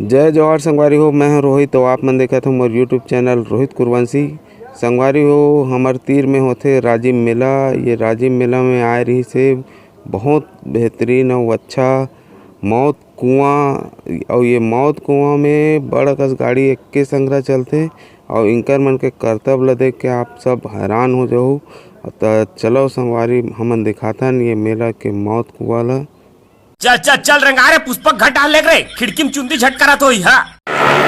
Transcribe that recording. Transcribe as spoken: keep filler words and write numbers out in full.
जय जोहार संगवारी हो, मैं हूं रोहित, तो आप मन देखत हो मोर YouTube चैनल रोहित कुरवंशी। संगवारी हो, हमर तीर में होथे राजिम मेला। ये राजिम मेला में आए रहिस हे बहुत बेहतरीन अउ अच्छा मौत कुआं, अउ ये मौत कुआं में बड़ कस गाड़ी एके संघरा चलथे, अउ इंकर मन के करतब ल देख के आप सब हैरान हो जाहू। त चलो संगवारी, हमन दिखाथन ये मेला के मौत कुआं ल। चल चल चल रेंगा रे पुष्पक, घर डाल लेग रे, खिड़की में चुंदी झटकारत होही। हाँ।